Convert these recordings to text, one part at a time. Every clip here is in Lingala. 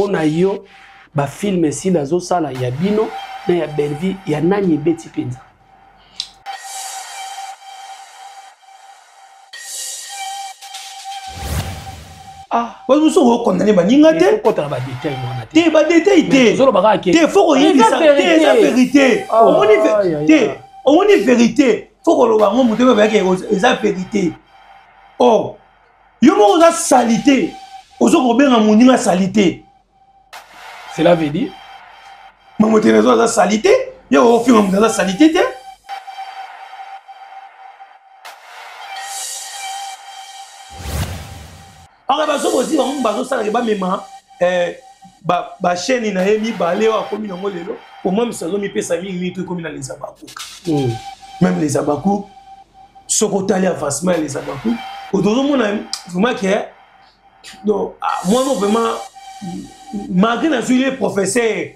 Mpo na yo bafilme esili azosala ya bino na ya Bellevue, ya nani ebeti mpenza? Ah, bato mosusu okokondane baninga te. Okota na badetail wana te. Te, badetail te. Ozoloba kaka ke te, fo koyebisa te, eza verité. Ah, omoni te, omoni verité, fo koloba yango moto oyo bayaki eza verité. Or yo moko oza salite, ozo kobenga moninga salite. Cela veut dire Mamo Terezo aza salite, yo ofinga moto aza salite te. Aka bazobozi bango bazosalaka bamema eh, bachaîne na ye mibale oyo akomi nango lelo, omwamisa azomipesa mingi mingi to ekomi na les Abakouk. Même les Abakouk, soki otali avancement ya les Abakouk, ozomona vraiment ke donc ah, mwana vraiment malgré nazwi ye professeur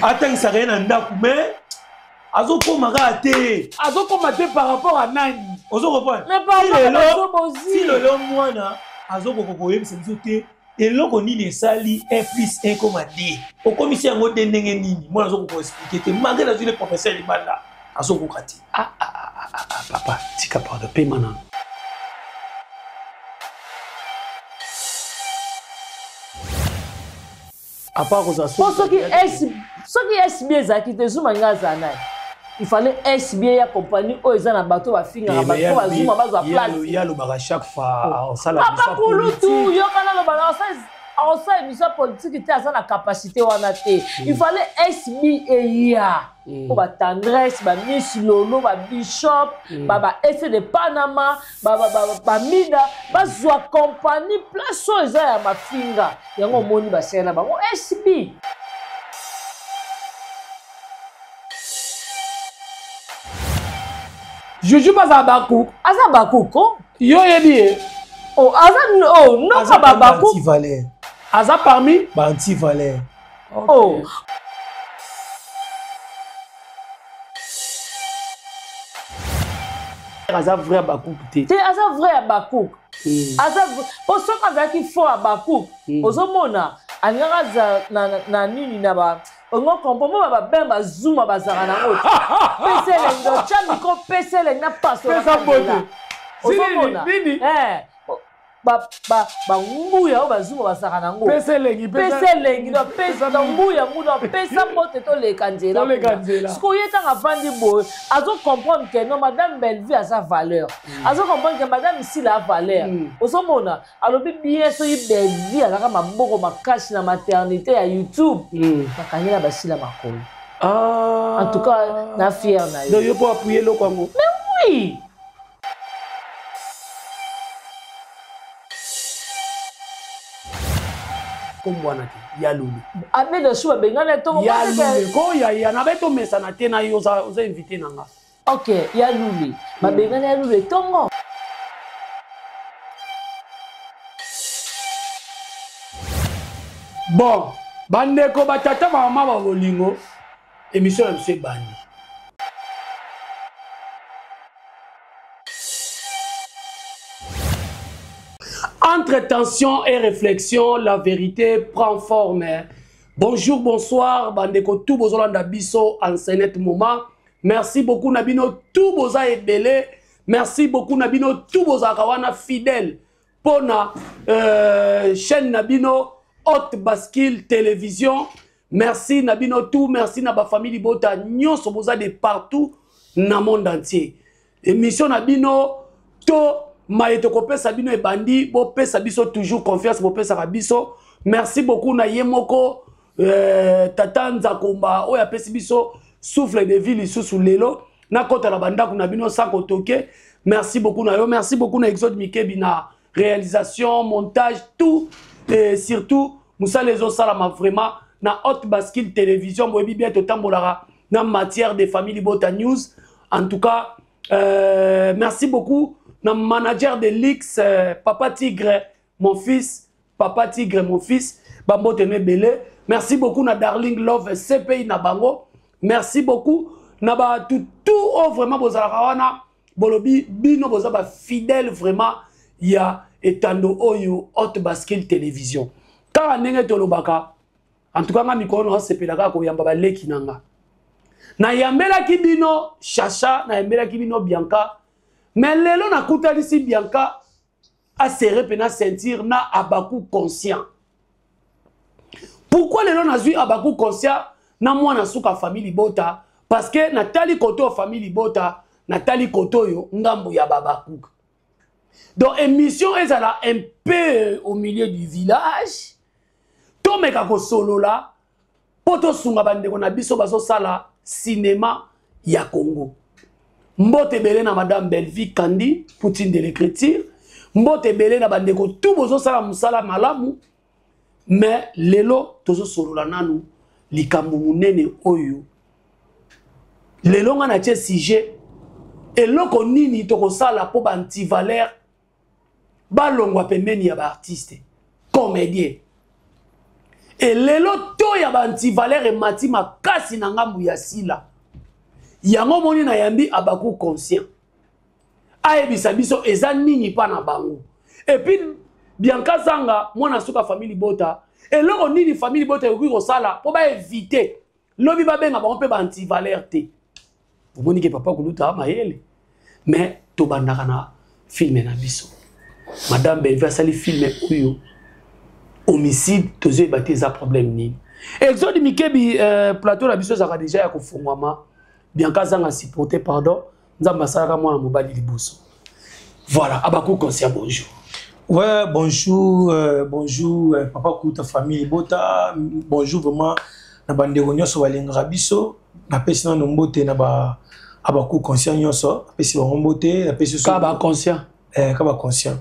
atangisaka ye na ndako, mais azokoma kaka te. Azokoma te par rapport à nani? Ozo comprendre? Ti lelo mwana azokoka koyebisa biso te eloko nini esali 1 plus 1 koma 2, okomisi yango de ndenge nini. Mwana azokoka koexplike te malgré nazwi le professeur libanda, azokoka te. Ah, ah, ah, ah, ah, papa tika, pardon, pema nano. Apart kozala po soki S, soki SB ezalaki te, Zuma nga azala nani? Il fallait SB ya compagnie oyo eza na bato bafingaka bato po bazuma bazwa place. Ye alobaka chaque fois osala. Papa kulutu, yoka naloba na osala émission politique te, aza na capacité wana te. Il fallait SB eya po batendresse, bamiss lolo, babishop, ba ese de Panama, bamida bazwa compagnie place oyo eza ya mafinga. Yango omoni basala na bango SB. Juju baza baku. Aza bakuko. Yo oyebi ye? Oh, aza, oh, noka babaku. Anti-valeur. Aza parmi ba anti-valeur. Oh. Aza vrai Abakuk te. Te, aza vrai Abakuk. Aza po soki azalaki faux Abakuk, ozomona alingaka aza na nini na ba ongo comprend mo ba bain bazuma bazalaka nango te. Pesa elengi, otya micro, pesa elengi na pasola. Ozomona banguya oyo bazuma bazalaka nango. Pesa elengi. Pesa elengi, pesa nguya nguna, pesa mbote, toleka nzela. Sikoyo ye ntango avandi boye, azocomprendre ke non, madame Bellevue aza valeur, azocomprendre ke madame Sila a valeur. Ozomona alobi bien, soki Bellevue azalaka maboko makasi na maternité ya YouTube, bakangela basila makolo. En tout cas na fier na ye. Yo mpo appuye eloko yango. Mais oui. Kombo wana te, ya lulu. Abeda su babengana ntongo. Ya lulu ko ya na be tomesana te na yo, oza invité na nga. Ok, ya lulu babengana ya lulu etongo. Bon, bandeko, batata, bamama ba bolingo, émission na biso ebandi. Entre tension et réflexion, la vérité prend forme. Bonjour, bonsoir, bandeko tout bozolanda biso en ce moment. Merci beaucoup na bino tout boza ebele. Merci beaucoup na bino tout bozalaka wana fidèle pona chaîne na bino Haute Bascule Télévision. Merci na bino tout, merci na ba famille libota nyonso boza de partout na monde entier. Émission na bino to maye tokopesa bino ebandi, bopesa biso toujours confiance, bopesaka biso. Merci beaucoup na ye moko tata Nzakomba oyo apesi biso souffle de vie lisusu lelo nakota na bandako na bino sans kotoke. Merci beaucoup na yo, merci beaucoup na Exode Mikebi na réalisation, montage, tout, et surtout mosala ezosalama vraiment na Haute Bascule Télévision. Boyebi bien totambolaka na matière de famille Libota News. En tout cas, merci beaucoup na manager de l'X, Papa Tigre, mon fils, Papa Tigre, mon fils, bambote mebele. Merci beaucoup na Darling Love CPI na bango. Merci beaucoup na ba tout tout oh, vraiment bozalaka wana bolobi bino boza ba fidèle vraiment ya etando oyo Haute Bascule Télévision. Kaka ndenge tolobaka. En tout cas nga mikolo nasepelaka kaka koyamba baleki na nga. Nayambelaki bino Chacha, nayambelaki bino Bianca, mais lelo nakutanisi Bianca aserre mpe na ceinture na Abaku conscient. Pourquoi lelo nazwi Abaku conscient na mwana suka famille libota? Parce que natali kote oyo famille libota, natali kote oyo ngambo ya Babaku. Donc émission ezala un peu au milieu du village, tomeka kosolola mpo tosunga bandeko na biso bazosala cinéma ya Congo. Mbote ebele na Madame Bellevue Kandi, Poutine de l'écriture. Mbote ebele na bandeko tout bozosala mosala malamu, mais lelo tozosolola nanu likambo monene oyo. Lelo nga natie sujet eloko nini tokosala mpo ba antivaleur balongwa pembeni ya ba artiste comédien. E lelo to ya ba antivaleur emati makasi na ngambu ya Sila. Yango moni na yambi Abaku conscient. Ayebisa biso eza nini pa na bango. Et puis Bianca Zanga mwana suka famille Libota, eloko nini famille Libota ekoki kosala po ba éviter lobi babenga bango mpe ba antivaleur te. Omoni ke papa Kuluta mayele. Mais tobandaka na film na biso. Madame Bellevue asali film oyo homicide, tozoyeba te eza problème nini. Exode Mikebi plateau na biso ezalaka déjà ya kofungwama. Bianca Zanga supporter pardon, Nzambe asalaka mwana mobali liboso. Voilà, Abaku conscient, bonjour. Ouais, bonjour, bonjour papa Kouta famille Bota, bonjour vraiment na bandeko nyonso balingaka biso, napesi nano mbote na ba Abaku conscient nyonso, napesi bango mbote, napesi ka ba conscient. Ka ba conscient.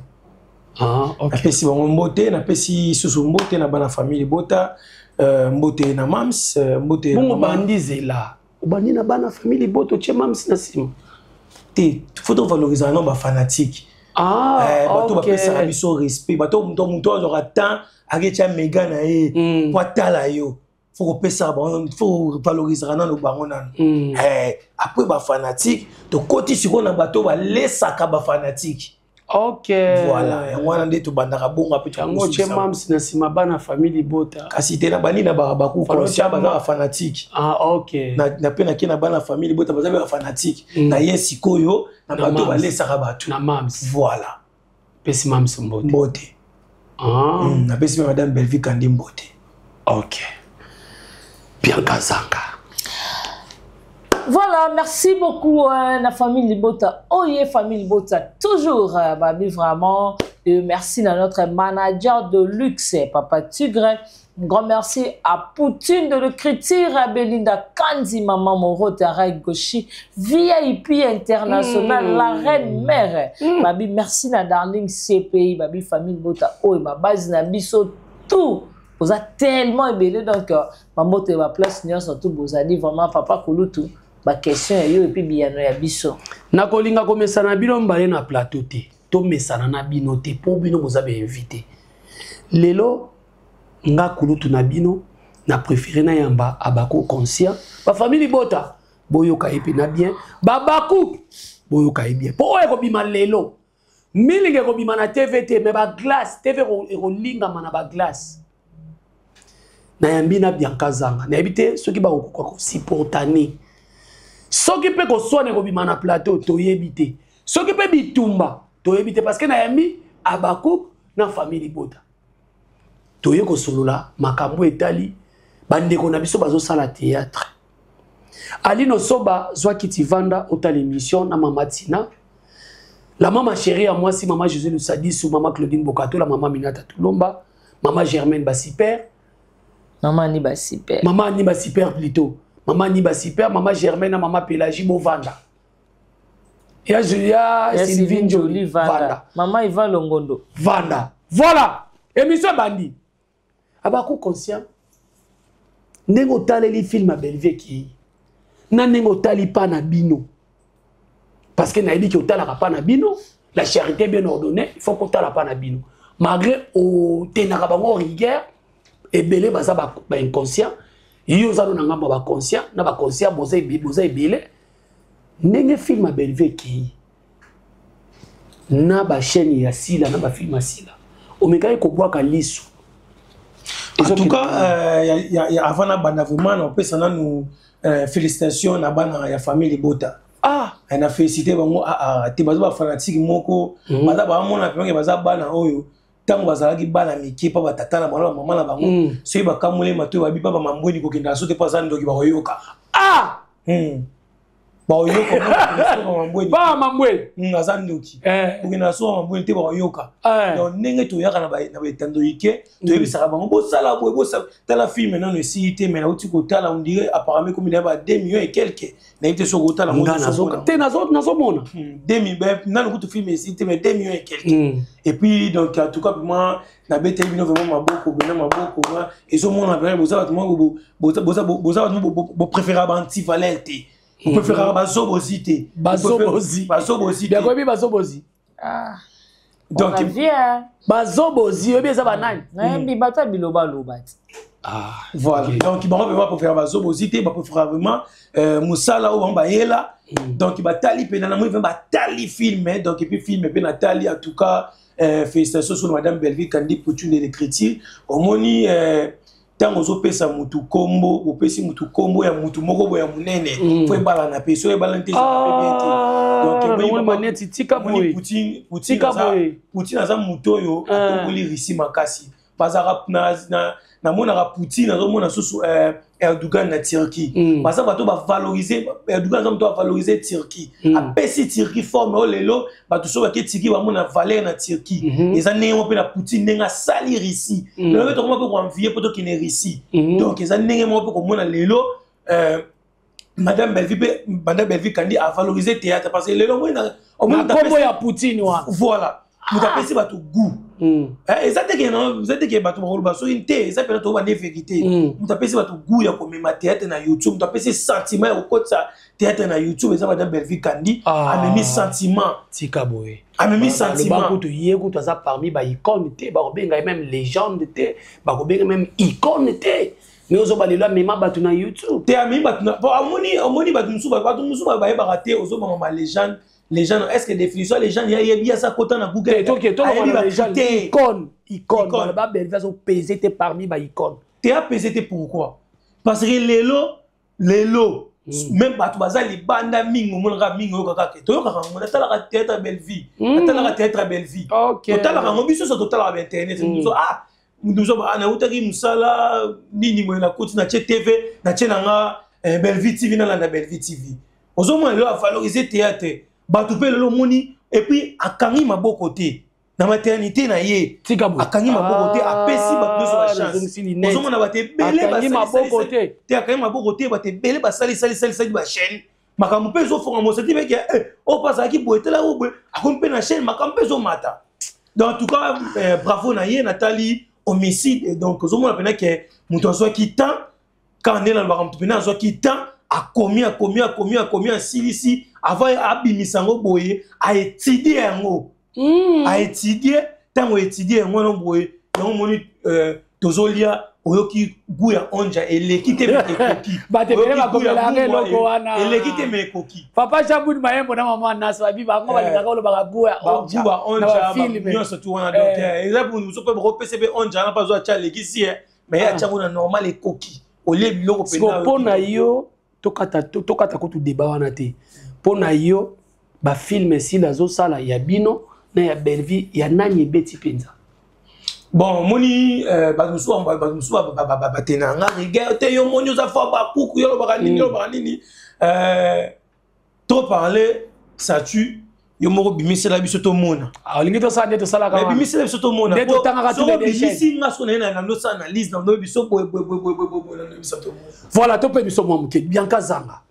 Ah, OK. Napesi bango mbote, napesi susu mbote na bana famille Bota, mbote na mams, mbote na Bongo mama. bandizela. Obandi na bana famille Bota tie mams na sim. Te, faut to valoriser non ba fanatique. Ah, bato ok. bapesaka biso respect, bato moto azwaka temps aketia mega na ye, po atala yo. Faut kopesaka bango, faut valoriser nano bango nano. Après ba fanatique, tokoti sikoyo na bato balesaka ba fanatique. Ok. Voilà, yango wana nde tobandaka bongo ape Yango tie tokosukisa. mams na nsima bana famille Libota. Kasi te na bani na ba baku Falo conscient tia baza ba fanatique. Ah, ok. Na pe na ke na bana famille Libota baza ba fanatique. Na ye sikoyo na Na bato mams. balesaka bato. Na mams. Voilà. Pesi mams mbote. Mbote. Ah. Na pesi madame Bellevue Kandi mbote. Ok. Bianca Zanga. Voilà, merci beaucoup la famille Libota. Oye famille Libota, toujours babi vraiment. Et merci à notre manager de luxe, Papa Tigre. Un grand merci à Poutine de l'écriture, à Belinda Kandi, Maman Moro, Tarek Goshi, VIP international, la reine mère. Babi, merci na darling CPI, babi famille Libota. Oye, ma base na biso tout. Vous êtes tellement ébélé, donc, maman, tu ma place, nous sommes tous beaux amis, vraiment, Papa Kulutu. Ba question ya yo et puis biyano ya biso. Nakolinga komesana bino mbale na plateau te. Tomesana na bino te po bino boza ba invité. Lelo nga kulutu na bino na préféré na yamba Abako conscient. Ba famille Libota boyoka epi na bien. Babaku boyoka e bien. Po oyo ekobima lelo. Milinga ekobima na TV te mais ba glace TV ekolinga mana ba glace. Na yambi na Bianca Zanga. Na yebi te soki ba kokoka ko supportani. Soki pe koswana ekobima na plateau toyebi te. Soki pe bitumba toyebi te parce que na yambi Abaku na famille Libota. Toye kosolola makambo etali bandeko na biso bazosala théâtre. Aline Soba zwaki tivanda otali émission na mama Tina. La mama chérie à moi si mama José Lusadisu, mama Claudine Bokato, la mama Minata Toulomba, mama Germaine Basiper. Mama Annie Basiper. Mama Annie Basiper plutôt. Mama Annie Basiper, mama Germaine, mama Pélagie Bovanda. Ya Julia, Ya Sylvie Sylvie Njoli, Njoli, Vanda. Vanda. Mama Ivan Longondo. Vanda. Voilà. Émission Bandi. Abaku conscient. Ndenge otaleli film ya Bellevue ki. Na ndenge otali pa na bino. Parce que nayebi ki otalaka pa na bino, la charité bien ordonnée, il faut kotala pa na bino. Malgré otenaka bango rigueur, ebele baza ba inconscient, yo oza na ngambo ba conscient, na ba conscient boza boza ebele. Ndenge film ya Bellevue ki. Na ba chaîne ya Sila, na ba film ya Sila. Omekaki kobwaka lisu. En tout cas, avant nabanda, vraiment napesa nanu félicitation na bana ya famille Libota. Na félicité bango te, baza bafanatike moko, baza bamona mpenke, baza bana oyo ntango bazalaki bana mike mpa batata na bango, bamama na bango, soki bakamoli matoi, babi mpa bamambweni kokenda so te mpo aza ndoki, bakoyoka. Bakoyoka. Mambweni. Aza ndoki, kokenda so bamambweni te, bakoyoka. Donc ndenge toyaka na baetando ike, toyebisaka bango bosala boye, bosala. Tala film nano esili te, mais nauti kotala, on dirait apparemment komi na ba 2 millions et quelque, nayebi te soki otala. Te, nazomona. Nano kutu film esili te, mais 2 millions et quelque. Et puis donc, en tout cas, vraiment nabeteli bino vraiment maboko, bena maboko ezomona vraiment boza bato moko, boza bato bopréféra baantivaleur te, bopréféraka bazobozi te. Bazobozi. Bazobozi te. Oyebi bazobozi? Donc bazobozi, oyebi eza banani? Nayebi bato ya bilobaloba te. Voilà, donc bango mpe bapréféra bazobozi te, bapréféra vraiment mosala oyo bango bayela. Donc batali mpena, namoni vraiment batali film. Donc et puis film mpe natali, en tout cas félicitations sur madame Bellevue Kandi Poutine de l'écriture. Omoni, ntango ozopesa mutu kombo, opesi mutu kombo ya mutu moko boye ya monene, fo ebalana mpe. So ebalani te, Maneti, tika boye. Poutine aza mutu oyo atomboli Russie makasi. Bazalaka, namonaka Poutine, azomona susu Erdogan na Turquie, baza bato bavalorize. Erdogan aza moto avalorize Turquie, apesi Turquie forme oyo lelo bato so bake Turquie bamona valeur na Turquie. Eza ndenge moko mpe na Poutine, ndenge asali Russie, lelo mpe tokoma mpe koenvie mpo tokende Russie. Donc eza ndenge moko mpe komona lelo madame Bellevue mpe, madame Bellevue Kandi avalorize théâtre, parce que lelo omoni ya Poutine wana. Voilà, moto apesi bato goût. Eza te ke, eza te ke bato bakoloba soki te, eza mpena toyoba nde vérité. Moto apesi bato goût ya komema théâtre na YouTube, moto apesi sentiment ya kokotisa théâtre na YouTube, eza madame Bellevue Kandi. Amemi sentiment. Tika boye. Amemi sentiment. Kutu ye kutu aza parmi baicône te, bakobenga ye même légende te, bakobenga même icône te, mais ozoba lelo amema bato na YouTube. Te, amemi bato. Omoni, omoni bato mosusu bayebaka te, ozobama ma légende, légende, est ce que définition ya légende ya yebi aza kota na Google? Ayebi icône, icône baloba Bellevue azopese te parmi baicône. Te, apese te. Pourquoi? Parce que lelo, lelo même bato baza libanda mingi, omonaka mingi, oyokaka ke toyokaka yango, natalaka théâtre Bellevue, natalaka théâtre Bellevue, totalaka yango biso so, totalaka bainternet biso. Ah, mutu nautaki mosala nini boye, nakoti, natie TV, natie nanga Bellevue TV, nalanda Bellevue TV. Ozomona lelo avalorize théâtre, bato mpe lelo omoni. Et puis akangi maboko te na maternité na ye, akangi maboko te, apesi bato nyonso bachance. Ozomona bato ebele te, akangi maboko te, bato ebele basalisalisalisali bachaîne, makambo mpe ezofonga mosati meke oyo mpe azalaki boye, tala oyo boye akomi mpe na chaîne, makambo mpe ezomata. Donc en tout cas, bravo na ye. Natali homicide, donc ozomona mpena ke moto azwaki temps, kaka nde nalobaka, moto mpena azwaki temps, akomi, akomi, akomi, akomi, asilisi avant abimisa yango boye, aétudie yango, aétudie. Ntango étudie yango wana boye, yango omoni tozolia, oyoki goût ya onja eleki te, mais ekoki. Bato ebele bakomelaka eloko wana. Eleki te, mais ekoki. Papa Jabud Mayembo na mama Nas babi, bango balingaka olobaka goût ya onja na nyonso tu wana. Donc eza mosusu mpe bakopesa mpe onja wana mpe azwa atya, alekisi ye, mais ye atyango na normal, ekoki olie biloko. Mpo na yo, tokata kutu débat wana te. Mpo na yo, bafilm esili azosala ya bino na ya Bellevue, ya nani ebeti mpenza? Bon, omoni, bato mosusu batena nga rigueur te. Yo moni oza fo bakuku, yo olobaka nini, yo olobaka nini? Trop parler, ça tue. Yo moko bimisela biso tomona. Olingi tosala nde tosalaka. Bimisela biso tomona. Nde totangaka. Bimisi nga so naye na nosala analyse na ndo biso boye boye boye boye boye boye, na biso tomona. Voilà, tope biso mwa moke. Bianca Zanga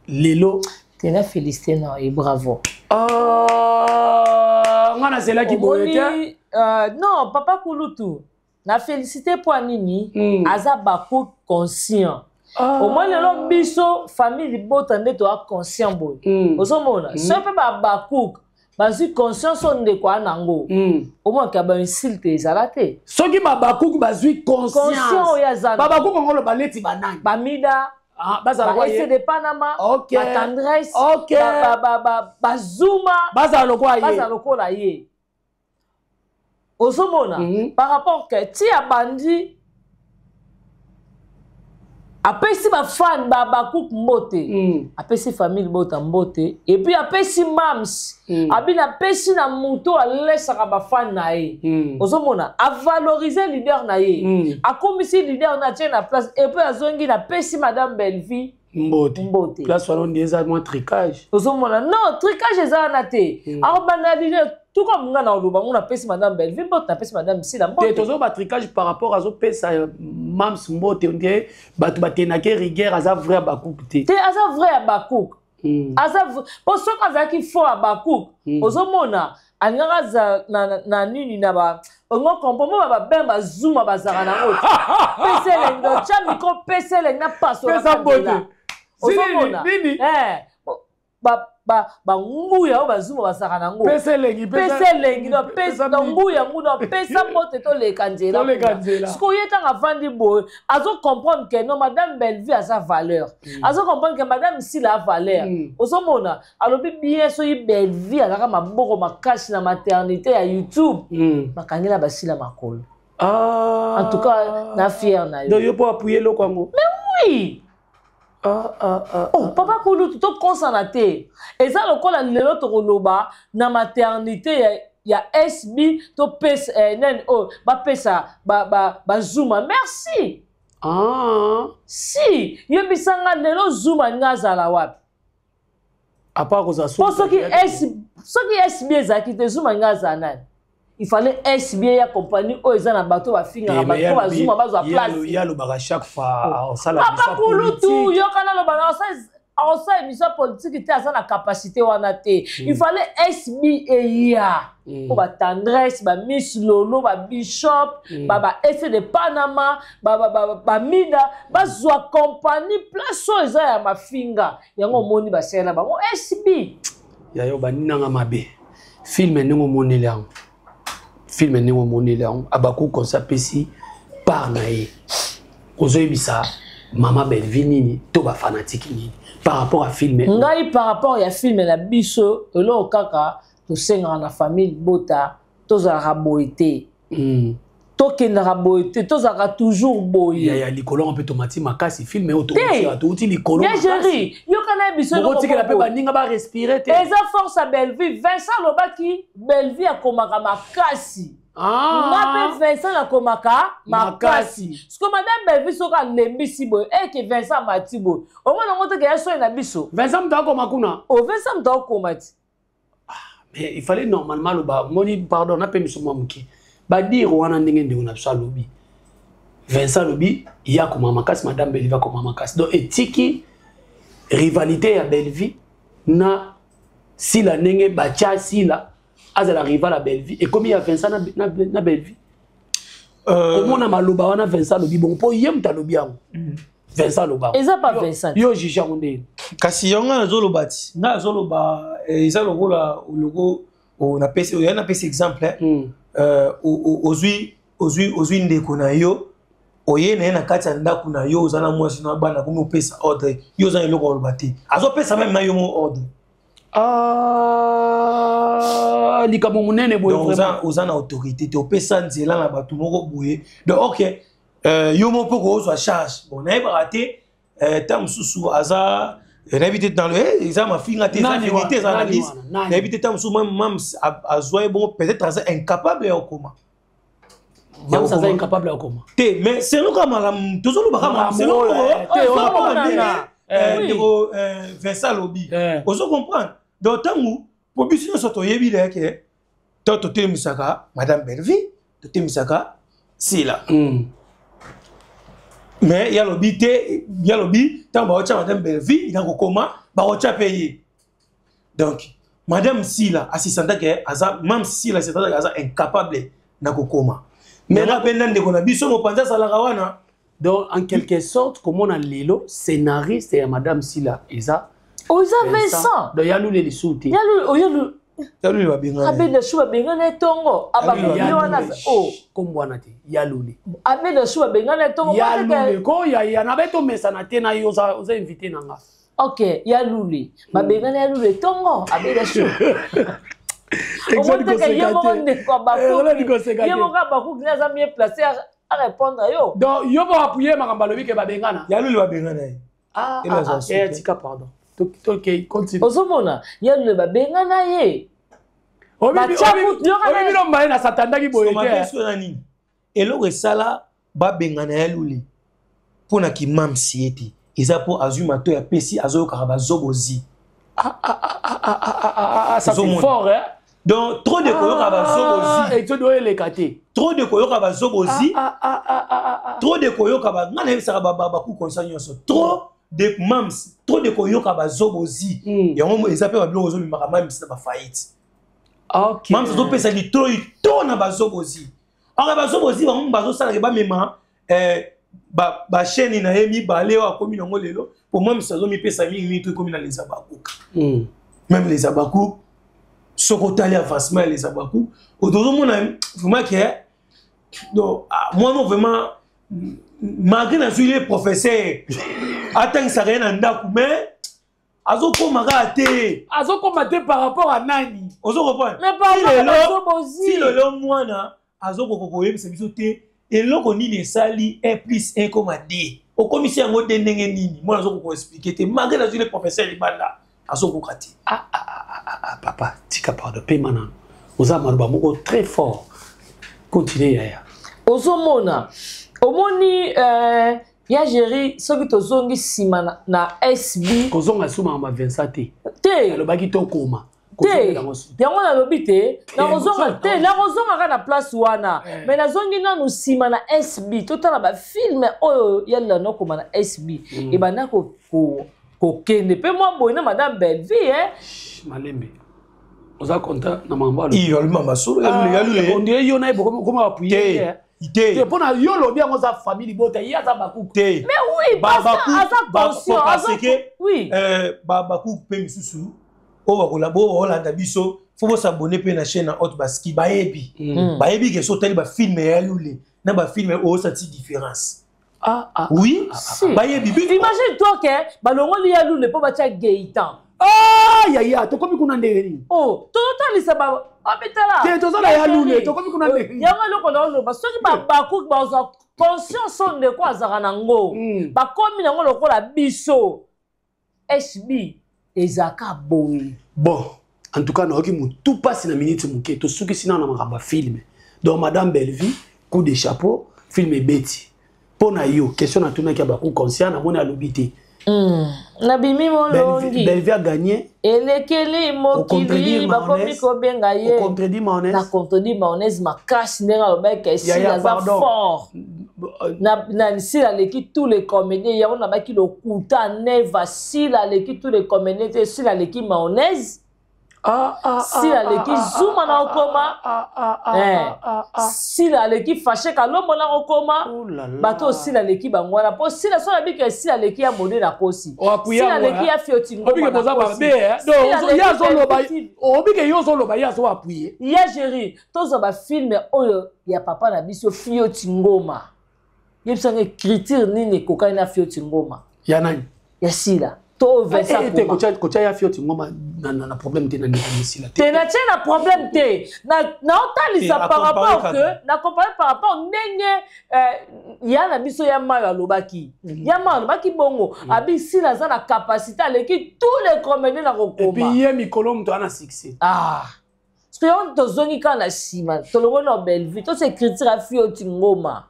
lelo. Tena félicité na et bravo. Nga nazelaki boye te. Non, papa kulutu, na félicité mpo nini? Aza bako conscient. Omoi lelo biso famille libota nde toa conscient boye. Ozomona, soki mpe babakuk bazwi conscience oyo ndeko aa nango, omonaka bainsulte ezala te. Soki babakuk bazwi conscience oyo aza. Babakuk yango oloba neti banani? Bamida, bazala de Panama, batendresse, bazuma. Bazala lokola ye. Bazala lokola ye. Ozomona par rapport ke ti abandi, apesi bafan bakuku mbote, apesi famille bota mbote, et puis apesi mams, abi napesi na moto alesaka bafan na ye. Ozomona, avalorize leader na ye, akomisi leader na atie na place, et puis azongi, napesi madame Bellevie mbote. Mbote. Place wana nde eza mwa tricage. Ozomona, non, tricage eza wana te. Akobanda leader tout comme nga na oloba ngo, napesi madame Bellevie mbote, napesi madame Sila te. Mbote. Tozoba tricage par rapport azopesa mams mbote, nde bato batenake rigueur, aza vrai Abakuku te. Te, aza vrai Abakuku. Aza mpo soki azalaki faux Abakuku, ozomona, alingaka aza na nini na ba ongo comprend mo babin bazuma bazalaka nango te. Pesa elengi, otya micro, pesa elengi na paso. Pesa mbote. Ozomona. Nini? Banguya oyo bazuma bazalaka nango. Pesa elengi. Pesa elengi, no pesa no nguya ngu, no pesa mbote, toleka nzela. Toleka nzela. Sikoyo ye ntango avandi boye, azocomprendre ke non, madame Bellevue aza valeur, azocomprendre ke madame Sila a valeur. Ozomona, alobi bien, soki Bellevue azalaka maboko makasi na maternité ya YouTube, bakangela basila makolo. Ah. En tout cas, na fier na yo. Donc yo mpo appuye eloko yango? Oui. Ah, ah, ah. Oh, papa kulutu, tokosana te, eza lokola lelo tokoloba na maternité ya SB, topesa nani oyo bapesa bazuma merci. Ah. Si yebisanga lelo Zuma nga azala wapi? À part kozala mpo soki SB ezalaki te, Zuma nga azala nani? Il fallait SB ya compagnie oyo eza na bato bafingaka bato mpo bazuma bazwa place. Ye alobaka chaque fois osala. Papa kulutu, yoka, naloba na osala émission politique te, aza na capacité wana te. Il fallait SB eya mpo batendresse, bamiss Lolo, babishop, baese de Panama, bamida bazwa compagnie, place oyo eza ya mafinga. Yango omoni basalela bango SB. Yayo baninanga mabe, film ndenge omoneli yango, film ndenge omoneli yango, Abaku konsa apesi part na ye, ozoyebisa mama Bellevue nini to bafanatike nini par rapport à film? Ngai, par rapport ya film na biso, eloko kaka tosengaka na famille bota, tozalaka boye te, tokendaka boye te, tozalaka toujours boye. Ya likolo yango mpe tomati makasi, film oyo touti likolo. Bien, géri, yoka na ye biso. Bokotikela mpe baninga barespire te. Eza force ya Bellevue. Vincent alobaki Bellevue akomaka makasi. Nga mpe Vincent nakomaka makasi. Siko madame Bellevue soki alembisi boye, eke Vincent amati boye, omona yango teke ya soi na biso. Vincent moto akoma kuna. O Vincent moto akoma ti. Mais il fallait normalement aloba moni, pardon, nape miso mwa moke, badire wana ndenge ndeko na biso alobi, Vincent alobi ye akoma makasi, madame Bellevue akoma makasi, donc etiki rivalité ya Bellevue na Sila, ndenge batya Sila azala rival ya Bellevue, ekomi ya Vincent na Bellevue. Komona maloba wana Vincent alobi bongo mpo ye moto alobi yango, Vincent aloba. Eza pa Vincent. Yo juge yango ndeni? Kasi yango ngai nazoloba ti, ngai nazoloba eza lokola oloko napesi oya, napesi exemple, ozwi ndeko na yo, oye na ye na kati ya ndako na yo, oza na mwasi na bana, komi opesa ordre, yo oza na eloko oloba te, azopesa même na yo mo ordre. Ah, likambo monene boye. Oza na autorité te, opesa nzela na bato moko boye. Donc ok, yo moko mpo kozwa charge, bon, nayebaka te, ta mosusu aza, nayebi te, dans eza mafinga te, eza vérité, eza analyse, nayebi te, ta mosusu mams azwa ye bongo, peut-être aza incapable ya kokoma. Mams aza incapable ya kokoma? Te, mais selon kaka malamu tozoloba, kaka selon ndeko Vincent alobi, ozo comprendre. Donc ntango po biso nyonso toyebi leke to totelemisaka madame Bellevue, totelemisaka Sila, mais ye alobi te, ye alobi ntango baotya madame Bellevue na kokoma, baotya mpe ye. Donc madame Sila asisantake aza, mam Sila asisantake aza incapable na kokoma, mais nga mpe na ndeko na biso mopanzi azalaka wana. Donc en quelque sorte, komona lelo scénariste ya madame Sila eza Oza Vincent. Donc yalule lisusu te. Yalule babengana. Abeda shu babengana etongo, abakomi wana o kombo wana te, yalule. Abeda shu babengana etongo. Yalule ko ya na beto mesana te na yo, oza invité na nga. Ok, yalule babengana, yalule etongo, abeda shu. Omoni te ke ye moko ndeko abakuki, ye moko abakuki nde aza mieux placé à répondre yo. Donc yo moko appuye makambo alobi ke babengana ya Lule, babengana ye. Ah, ah, ah, tika, pardon, tokei, continue. Ozomona, ya Lule babengana ye. Oyebi nomba ye na satandaki boye te. Na nini eloko esala babengana ya Lule mpo na kimamsi ye te, eza mpo azwi matoi apesi, azoyokaka bazobozi. Ça, c'est fort, hein? Donc trop de koyoka bazobozi. Exode oyo eleka te. Trop de koyoka bazobozi, trop de koyoka ba nga nayebisaka baku conscient nyonso, trop de mams, trop de koyoka bazobozi. Yango eza mpe babiloko ozobimaka mams na bafaillite. Mams azopesa litoi to na bazobozi. Aka bazobozi bango bazosalaka bamema bachaîne na ye mibale oyo akomi nango lelo, po mams azomipesa mingimingi to ekomi na les Abakouk. Même les Abakouk, soki otali avancement ya les Abakouk, tozomona vraiment ke donc mwana vraiment, malgré nazwi ye professeur atangisaka ye na ndako, mais azokóma kaka te. Azokóma te par rapport à nani? Ozo comprendre? Si lelo mwana azokoka koyebisa biso te eloko nini esali 1 plus 1 koma 2, okomisi yango te ndenge nini, mwana azokoka koexpliquer te, malgré nazwi le professeur libanda, azokoka te. Ah, ah, ah, ah, ah, papa, tika, pardon, pema nano, oza maloba moko très fort. Continue, yaya. Ozomona, omoni, ya Géri, soki tozongi nsima na SB. Kozonga nsima ma Vincent te. Te. Alobaki tokoma. Te, yango nalobi te, nakozonga te, nakozonga kaka na place wana. Mais nazongi nanu nsima na SB, totala bafilm oyo yalela nokoma na SB. Ebanda kokende mpe mwa boye na madame Bellevie. Malembe, oza content na makambo? Alobi masolo ya Lule. Ondire yo na ye bokoma appuyer. Te. Mpo na yo lobi yango oza famille libota, ye aza bakuku. Te. Mais oui, parce que aza conscient. Parce que bakuku mpe misusu oyo bakolanda biso, fo bosabone mpe na chaîne na Haute Baski. Bayebi, bayebi ke so otali bafilm ya Lule na bafilm oyo, osati différence. Ah, ah, oui. Ah, bayebi. Imagine toi ke balongoli ya Lule mpo batya Geitan. Ah, yaya, tokomi kuna ndenge nini? Oh, tozotalisa babetala. Te, toza na ya Lule, tokomi kuna ndenge nini? Yango eloko na oloba, soki babakuki bazwa conscience oyo ndeko azalaka nango, bakomi nango lokola biso, SB ezalaka boye. Bon, en tout cas nayoki motu mpasi na minute moke. Tosukisi nano na makambo ya film. Donc madame Bellevie, coup de chapeau, film ebeti mpo na yo. Question natunaki ya baku conscient, namoni alobi te. Nabimi molongi. Bellevie a gagné. Elekeli mokili, bakomi kobenga ye. Contredit mayonnaise. Na contredit mayonnaise makasi ndenge alobaki Esili aza fort na Sila, aleki tous les comédiens. Yango nabaki lokuta, neva Sila aleki tous les comédiens te, Sila aleki mayonnaise. Sila aleki Zuma na okoma, Sila aleki Fashe Kalombo na okoma. Bato oyo Sila aleki bango wana, mpo Sila so nabika, Sila aleki ya Mode na kosi, Sila aleki ya Fioti. Obike yo ozoloba, ye azo appuyer. Ya Géri, tozwa bafilm oyo ya papa na biso Fioti Ngoma. Yebisanga écriture nini ekokani na Fioti Ngoma? Ya nani? Ya Sila to Vincent. Te, kotya ya Fioti Ngoma na problème te na ndeko Misila. Te, natie na problème te, naotalisa par rapport que na compare par rapport ndenge ya na biso ya Mayo alobaki. Ya Mayo alobaki bongo, abi Sila aza na capacité, aleki tous les comédiens na kokoma. Et puis ye mikolo moto ana succès. Ah, parce que yango tozongi kaka na nsima, tolongoli na Bellevue, tosa écriture ya Fioti Ngoma,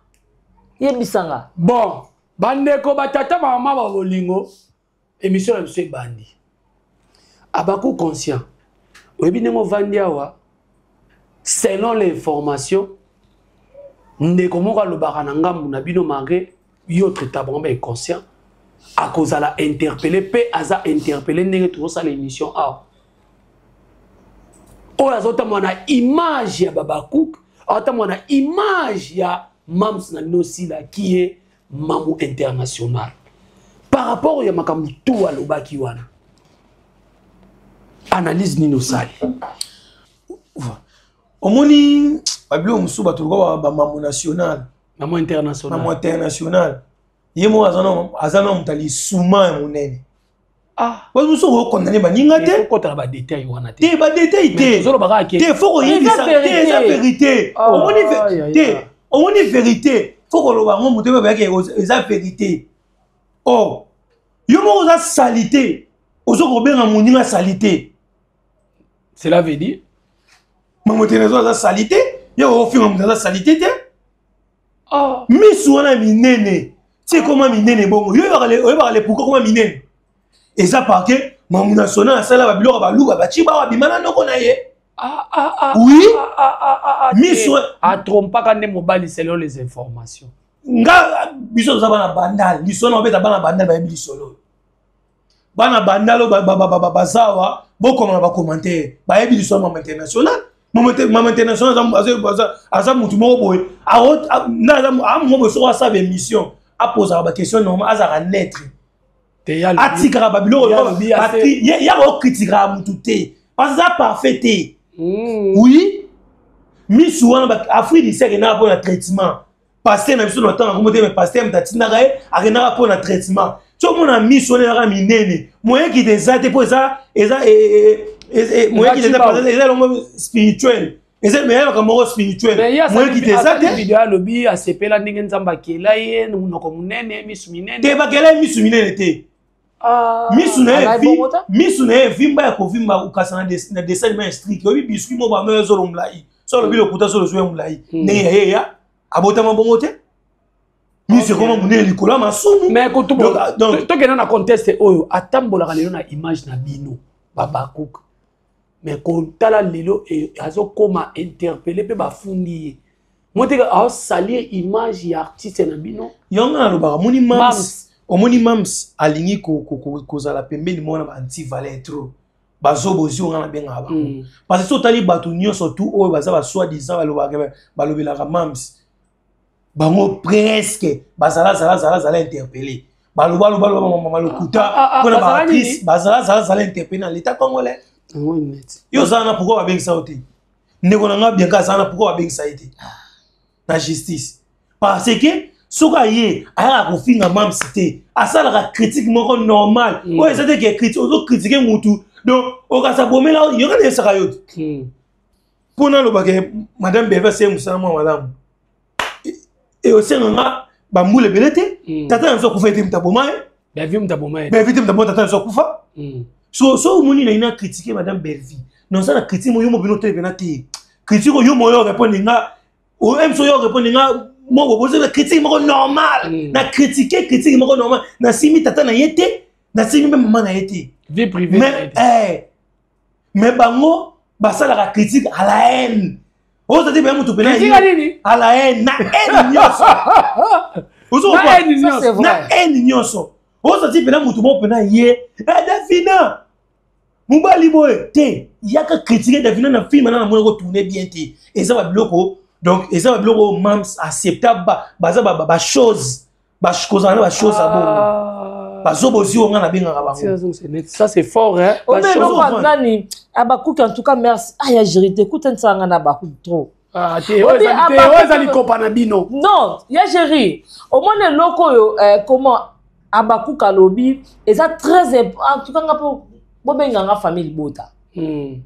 yebisanga. Bon, bandeko, batata, bamama ba bolingo, émission na biso ebandi. Abaku conscient, oyebi ndenge ovandi awa, selon l'information, ndeko moko alobaka na ngambu na bino, malgré yo traita bango ba inconscient, akozala interpellé mpe aza interpellé ndenge tozosala émission awa. Oyo azotambola na image ya Babakuk, azotambola na image ya mams na bino Sila, qui est mamu international, par rapport ya makambo tu alobaki wana, analyse nini osali? Omoni babiloko mosusu, bato lokola bamambo national. Mamo international. Mamo international, ye moko aza na moto alisuma ya monene. Ah. Bato mosusu okokondane baninga te. Okota na badetail wana te. Te badetail te. Ozoloba kaka ke. Te faut koyebisa te eza vérité. Ah, omoni te omoni vérité faut koloba yango moto oyo bayaki eza vérité. Or yo moko oza salite ozo kobenga moninga salite. Cela veut dire mamotenezo aza salite ye ofinga moto aza salite te. Oh. Misu wana minene ti ekoma minene bongo yo oyebaka le pourquoi ekoma minene eza parke mamu national asala babiloko ya baluba baciba awa abima na noko na ye ah, ah, ah, oui misu atrompaka nde mobali selon les informations nga biso toza bana bandal lisolo na babeta bana bandal bayebi lisolo bana bandal oyo bazawa bokoma na bacommentaire bayebi lisolo mama international mama international aza motu moko boye amongo boye soko asala baémission apozaka baquestion normal azalaka neutre atikaka babiloko yaka okritikaka motu te parce aza parfait te hmm. oui misu wana afrique du sud akendaka mpo na traitement pasteur na biso na ntango akomo te me pasteur moto atindaka ye akendaka mpo na traitement ti omona miso wana ezaka minene moyen kita eza te mpo eza eza e, e, e, moyen kita eza eza elongo spirituel eza meya makambo moko spirituel moyen kita eza te video alobi asepela ndenge nzambe akela ye monoko monene misu minene te bakela ye misu minene te ah, misu na ye misu na ye evimba ya kovimba okasa na dessin anime ya strict oyebi biscuit moko bamaya zolo molai so alobi lokuta solo ozwi ya molai hmm. ndenge ya ye ya abotama bongo te miso ekoma monene likolo ya masumu mais tokenda na conteste oyo atambolaka lelo na image na bino babakuka mais kotala lelo eh, azokoma interpele mpe bafundi ye moteke aosalir image ya artiste na bino yango nalobaka omoni mams omoni mams alingi kozala pembeni mwana ba anti valeur trop bazoba ozwi nga nabengaka bango mm. parce que soki otali bato nyonso tu oyo baza ba soi disant balobaka balobelaka mams bango presque bazala zala zala zala interpellé baloba loba loba mama lokuta ah, ah, ah, mpona baactrice bazala zala zala interpellé na l'état congolais yo ozala na pourquoi babengisa yo te ndeko na nga bianka azala na pourquoi babengisa ye te na justice parce que soki aye ayaka kofinga mamsi te asalaka critique moko normal mm. oyo eza te ke critique ozokritike mutu donc okasa bomela yoka nayesaka yo te mm. mpo nalobaka madame beve aseye mosala mwa malamu eosenga nga bambula ebele te mm. tata na biso akufa ete moto aboma ye Bellevue moto aboma ye Bellevue te moto aboma tata na biso akufa so so omoni na ina critique madame Bellevue non ça na critique mo yo mo bino te te critique yo mo yo répondre nga o m so yo répondre nga moko bozo na critique moko normal mm. na critique critique moko normal na simi tata na ye te na simi mpe mama na ye te vie privée mais eh, mais bango basalaka critique à la haine oyo tati mpe moto pena à la haine na haine nyonso na haine nyonso oyo tati mpena moto moko mpena ye eh, davina mobali boye te yaka critique davina na film na namoni kotourne bien te eza babiloko donc eza babiloko oyo mams accepta baza bachose kozala na bachose ya bongo ah. bazobozi oyo ngai nabengaka bango ça c'est fort hein omeloko nani abakuki en tout cas merci aya ah, gerite kutanisa nga na abakuki trop Ah, te oyo eza likopa na bino non ya géri omoni eloko oyo eh, comment abakuka alobi eza très en tout cas nga mpo bobenga nga famille libota hmm.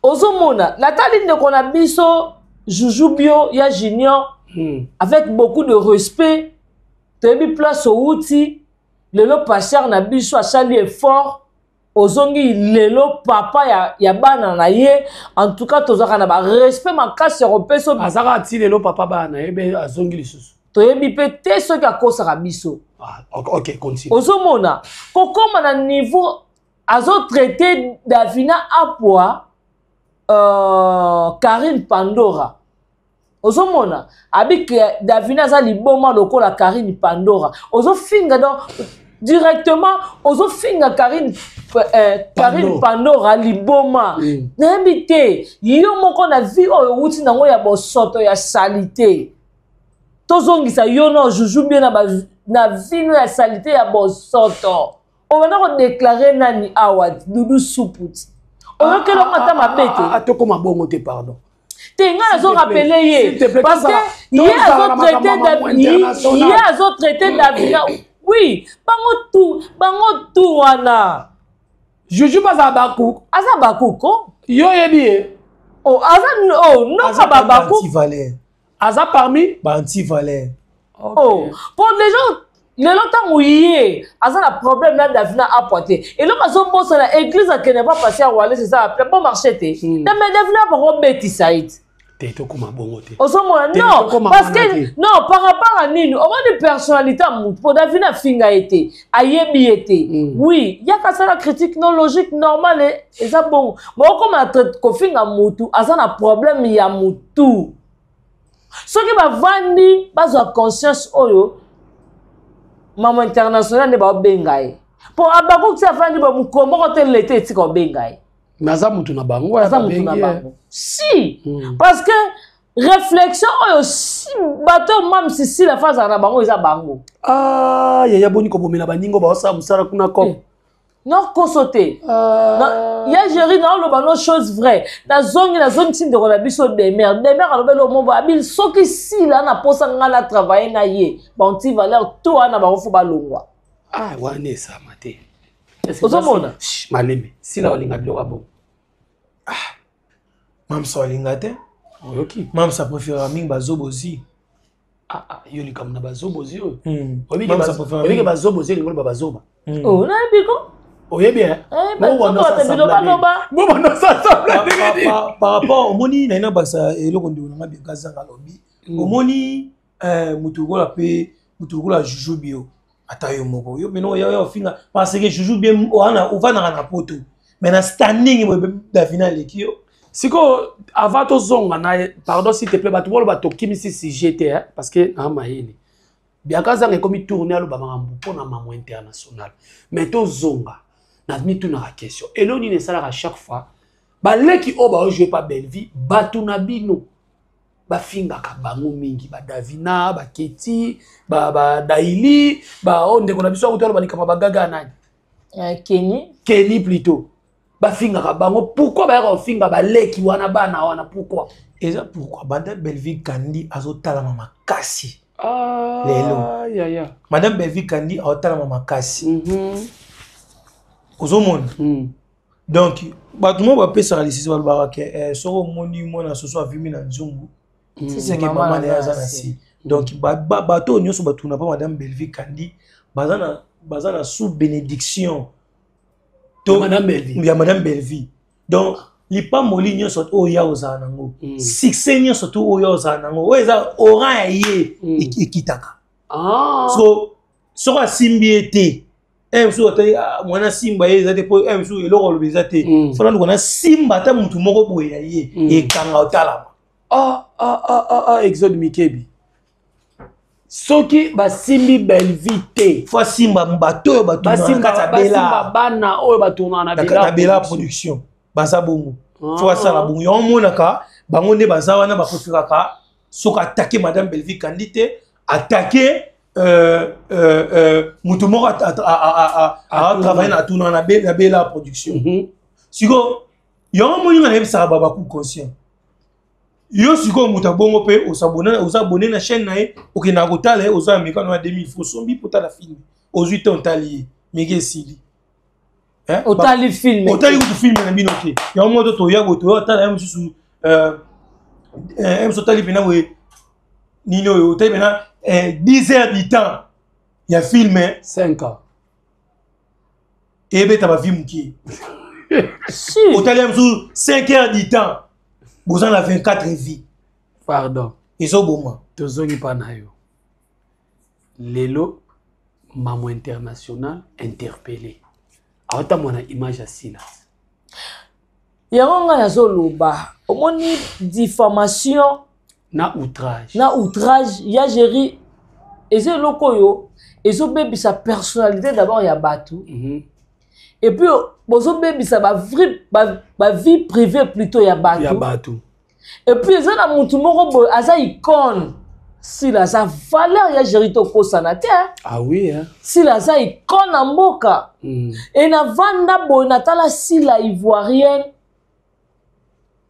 ozomona natali ndeko na biso juju bio ya junior hmm. avec beaucoup de respect toyebi place owuti lelo pasteur na biso asali effort ozongi lelo papa ya, ya bana na ye en tout cas tozalaka na barespect makasi ya kopesa azalaka ti lelo papa bana na ye be azongi lisusu toyebi mpe te soki akosaka biso ah, okay, continue. ozomona kokóma na niveau azotraite davina apwa euh, karine pandora ozomona abi davina aza liboma lokola karine pandora ozofinga donc directement ozofinga karine eh, karine pandora liboma mm. nayebi te yo moko na vie oyo owuti nango ya bosoto ya salite tozongisa yo na juju bien na, na vino ya salite ya bosoto obanda kodeklare nani awa dudu suputi oyokeli yango ata mabe te ah, ah, ah, tokoma bongo te pardon te ngai nazo rappele ye parce que ye azotraite ye azotraite davina Oui, bango tu wana. Juju mpe aza Habacuc. Aza Habacuc oh. Yo oyebi ye? Oh, aza, oh, noka babaku. Anti-valeur. Aza parmi Ba-anti-valeur. Oh, po déjà lelo ntango ye aza na problème na Davina Apwa te, eloko azobosana, église akende pa pasi ya Wales eza ya bon marché te. Mais Davina Apwa kobetisa ye te. Te, tokóma bongo te. Ozomona? Te, non, tokóma parce wana que te. Non, par rapport à nini, omoni personnalité ya mutu, po Davina afinga ye te, ayebi ye te. Oui, yaka asala critique non logique, normale, eza bongo. Mokoma kofinga mutu aza na problème ya mutu, soki bavandi bazwa conscience oyo mama international nde baobenga ye, mpo abakoki avandi ba mokolo moko te, lete etika obenga ye. Mais aza mutu na bango. Aza mutu na bango si. Parce que réflexion oyo si bato oyo mamisi Sila fa azala na bango, eza bango. Ah, yaya, boni kobomela baningo baosala mosala kuna comme Nokoso te. Ya Géri, naoloba no chose vraie. Nazongi, nazongisi ndeko na biso Demer. Demer alobeli omobo abi soki Sila na posa ngai na travaille na ye, ba anti-valeur to wana bango fo balongwa. Ah, wana esama te. Ozomona? Malemi, Sila olinga biloko ya bongo. Mamsa alinga te. Oyoki? Mamsa préférera mingi bazobozi. Ah, ah, yo likambo na bazobozi oyo. Mamsa préférera Oyebike mingi. Bazobozi elingi oloba bazoba. Oh, nayebi ko. Oyebi? Bilobaloba. Par rapport omoni naina basa eloko ndeko nanga Bianca Zanga alobi, omoni motu lokola mpe motu lokola Juju Bio, ata yo moko yo mena oya ofinga, parce que Juju Bio wana ovandaka na poto, mais na standing boye Davina aleki yo. Sikoyo, avant tozonga na, pardon, s'il te plaît, bato boloba tokimisi sujet te, parce que na mayele Bianca Zanga ekomi tourne, aloba makambo mpona mamo international. Mais tozonga na mitunaka question: elo nini esalaka chaque fois baleki oyo baojouer pa Bellevie, bato na bino bafingaka bango mingi, badavina, baketi, badaili, baoyo ndeko na biso akuti aloba likambo bagaga nani? Kenny. Kenny plutôt. Bafingaka bango pourquoi? Bayaka kofinga baleki wana, bana wana, pourquoi? Eza pourquoi banda Bellevie Kandi azotalama makasi. Ah, lelo. Yaya. Madame Bellevie Kandi azotalama makasi. Ozomona? Donc bato moko bapesaka lisisi, balobaka ke soki omoni mwana soso avimi na nzungu, seke mama na ye aza na si. Donc bato oyo nyonso batuna mpa madame Bellevie Kandi baza na sous bénédiction to Madame Bellevie. Ya madame Bellevie. Donc lipamboli nyonso oyo ya ozala nango, succès nyonso to oyo ozala nango, oyo eza oran ya ye, ekitaka. So soki asimbi ye te, mosusu atali mwana simba ye eza te, mpo mosusu eloko aloba eza te. Fona luka na simba ata motu moko boye ya ye, ekanga otalama. Ah, ah, ah, ah, ah, Exode Mikebi, soki basimbi Bellevie te, fo asimba bato oyo batournaka na kati ya basimba Bela. Bana oyo batournaka na na Bela Production baza bongo. Fo asala bongo, yango omonaka bango nde baza wana, bapréféraka soki atake madame Bellevie Kandi te, atake moto moko atravaille na atuna na Bela Production. Sikoyo yango moninga nayebisaka babaku conscient, yo sikoyo moto abongo mpe osabone na chaîne na ye, okendaka kotala ye, oza na mikano ya 2000 fo osombi mpo otala film, ozwi te, otali ye meke esili. Otali film. Otali kutu film na bino te. Yango moko toya boye, toya otala ye mosusu, mosusu otali mpena boye nini oyo, otali mpena 10 heures du temps ya film. 5 ans. Eyebeta bavie mokie. Otali ye mosusu 5 heures du temps, boza na 24 vie. Pardon. Ezoboma. Tozongi mpa na yo. Lelo mamo international interpellé, aotamona image ya Sila. Yango ngai nazoloba, omoni diffamation na outrage. Na outrage ya Géri, eza eloko oyo ezobebisa personnalité d'abord ya bato. Et puis bozobebisa bavie ba, ba vie privée plutôt ya bato. Ya bato. Et puis eza na mutu moko boye aza icône, Sila aza valeur ya Géri, tokosana te. Ah oui, hein? Sila aza icône na mboka. E navanda boye, natala Sila ivoirienne,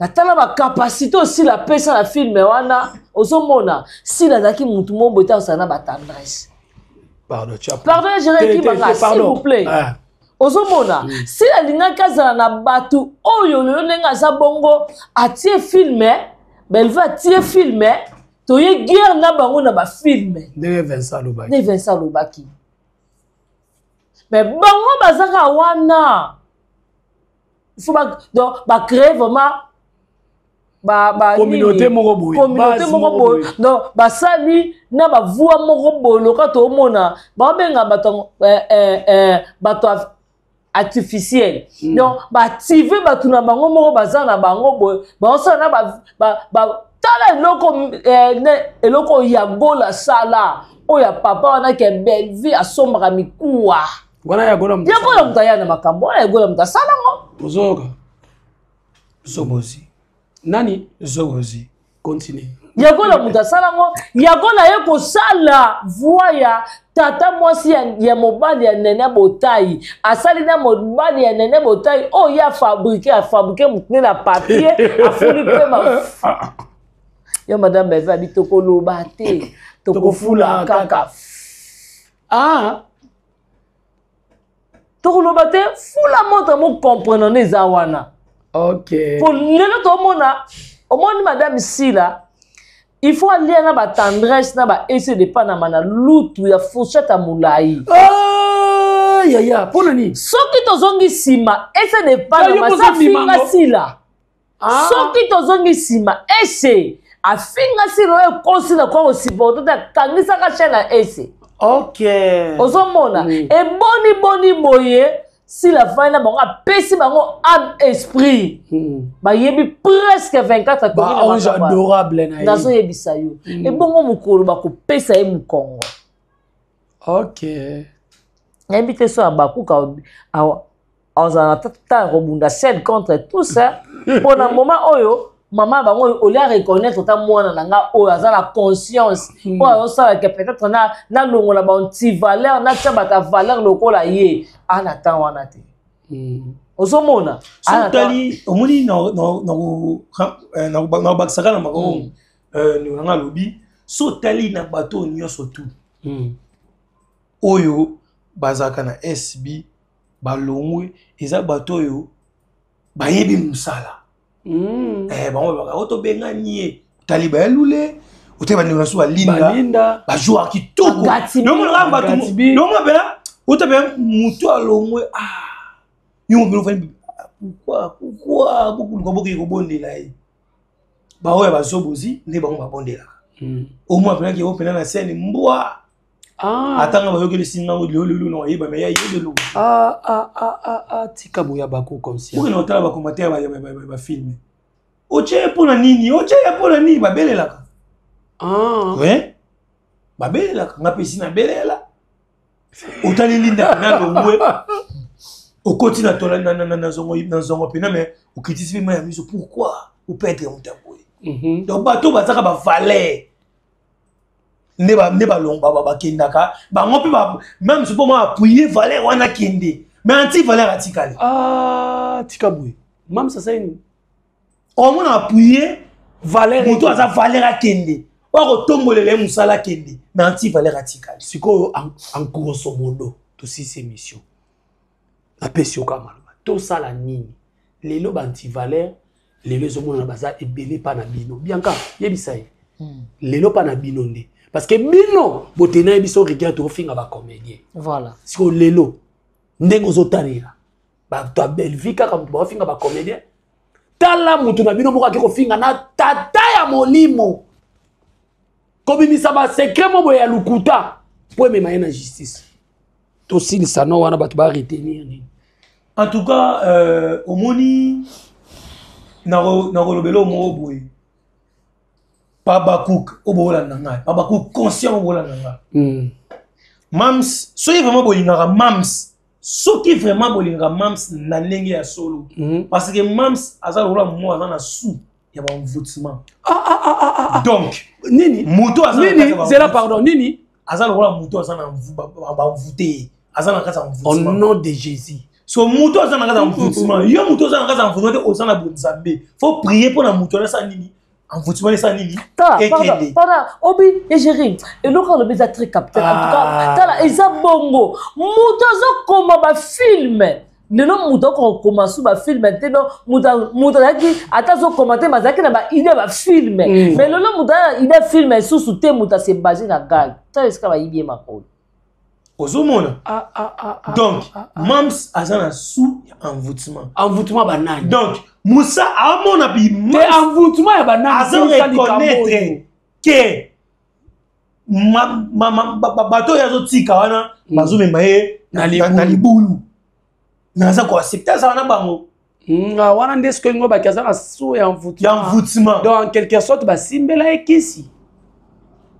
natala bacapacité oyo Sila apesa na film wana. Ozomona Sila azalaki mutu moko boye te, azala na batendresse. Pardon, pardon, Gérard Kibanga, s'il vous plaît. Ah. Ozomona, Sila alingaki azala na bato oyo lelo ndenge aza bongo, atie film, Belva atie film, toye guerre na bango na bafilm. Ndenge Vincent alobaki. Ndenge Vincent alobaki. Mais bango bazaka wana. Il faut ba, donc ba créer vraiment ba communauté moko boye, communauté moko boye, donc basali na bavua moko boye loka toomona baobenga bato bato artificiel. Donc baactive bato na bango moko baza na bango boye, baosala na tala eloko eloko ya Gola sala oyo ya papa wana ke Bellevue asombaka mikuwa wana ya Gola. Ya Gola moto aya na makambo wana, ya Gola moto asala ngo. Ozoyoka? Zobozi. Nani? Zobozi. Continue. Yagola moto asala ngo. Yagola ye kosala voix ya tata mwasi ya mobali ya Nene Botai, asali na mobali ya Nene Botai oyo ye afabriquer motu nde na papier, afuli mpe ma yo madame Beve abi tokoloba te, tokofula kaka. Ah, tokoloba te, fula moto mocomprendre nde eza wana. Ok. Po lelo tomona, omoni madame Sila, il faut alia na batendresse na baese de Panama na lutu ya fourchette ya molai. Ah, yaya, mpona nini? Soki tozongi nsima, ese de Panama safinga Sila. Ah. Soki tozongi nsima, ese afinga Sila oyo ekosila kwa kosupporter te, akangisaka chaîne ya ese. Ozomona? Eboni boni boye Sila afandi na bango, apesi bango âme, esprit. Bayebi presque 24. Baange adorable na ye. Nazoyebisa yo. Ebongo mokolo bakopesa ye mokongo. Nayebi te so ya bakuka azala na tata ya kobunda seul contre tous, mpo na moment oyo mama bango olia reconnaître ta mwana na nga oyo aza na conscience, oyo azosalaka peut-être nalongola baantivaleur, natia bato ya valeur lokola ye, ana temps wana te. Ozomona? So otali, omoni, nakobakisaka na makambo nanga alobi. So otali na bato oyo nyonso tu oyo bazalaka na SB balongwe, eza bato oyo bayebi mosala. Bango balobaka oyo tobengani ye, otali bayalule, otali bandeko na so balinda, bajoueur kitoko, nomona mpena ota mpe motu alongwe yo mopena ofani, pourquoi, pourquoi bokuluka bokoki kobondela ye? Baoyo bazobozi nde bango babondelaka. Omoi mpenaki yo mpena na scène mbwa. Atanga bayokeli singango lelo lelo na oyeba me ya yebelo. Tika boya bako conscient. Okende otala bacommentaire ya bafilm, otie ye mpona nini, otie ye mpona nini, babelelaka. We babelelaka, nga mpe esi nabelela. Otali Linda na longwe, okoti na tola na zongo mpena me okitisi mpe mai ya miso, pourquoi operdre moto ya boye? Donc bato bazaka bavaleur nde balongo bakendaka bango mpe même so mpo mwa appuye valeur wana kende, mais anti valeur atikali. Ah, tika boye, mam sasa nini? Omona appuye valeur. Moto aza valeur akende, oyo akotombolela ye mosala akende, mais anti valeur atikali. Sikoyo, en grosso modo, tosisi émission, napesi yo kaka maloba, tosala nini lelo? Baantivaleur lelo ezomonana baza ebele mpa na bino. Bianca, yebisa ye lelo mpa na bino nde, parce que bino botena ye biso rigueur, tokofinga bacomédien. Voilà. Sikoyo lelo ndenge ozotalela bato ya Bellevue kaka moto baofinga bacomédien, tala moto na bino moko ake kofinga na tata ya molimo, kobimisa basecret mo boye ya lokuta mpo emema ye na justice. Tosilisa no wana, bato baretenir nini? En tout cas, omoni, nakolobela moko boye, Babakuk oyo boolanda ngai, Babakuk conscient oyo boolanda ngai, Mams, soki vraiment bolingaka Mams, soki vraiment bolingaka Mams na ndenge ya solo, parce que Mams aza lokola mo aza na sous ya baenvoûtement. Ah, ah, ah, ah, ah. Donc nini? Moto aza nini? Zela, pardon, nini? Aza lokola moto aza na baenvoûté, aza na kati ya Au envoûtement. nom de Jésus. So moto aza na kati ya envoûtement, yo moto oza na kati ya envoûtement te, oza na bonzambe, faut prier mpo na moto wana asala nini? Envoûtement esa nini? Ekende. Pardon, obi egérie eloko alobi eza très capital. En tout cas, tala, eza bongo, moto azokoma bafilm lelo, moto akokoma su bafilm te. No, moto azalaki ata azokoma te, azalaki na baidée ya bafilm, mais lelo moto aza na idée ya film lisusu te. Moto ase base na gag. Tala esika bayibi ye makolo. Ozomona? Donc mams aza na sous ya envoûtement. Envoûtement banani? Donc Musa amona bi te envoûtement ya banani? Azo reconnaître ke bato oyo azotika wana bazomema ye na libulu, mais aza koaccepte, azala na bango. Wana nde soki ngo baki aza na sous ya envoûtement. Ya envoûtement. Donc en quelque sorte basimbela ye kisi.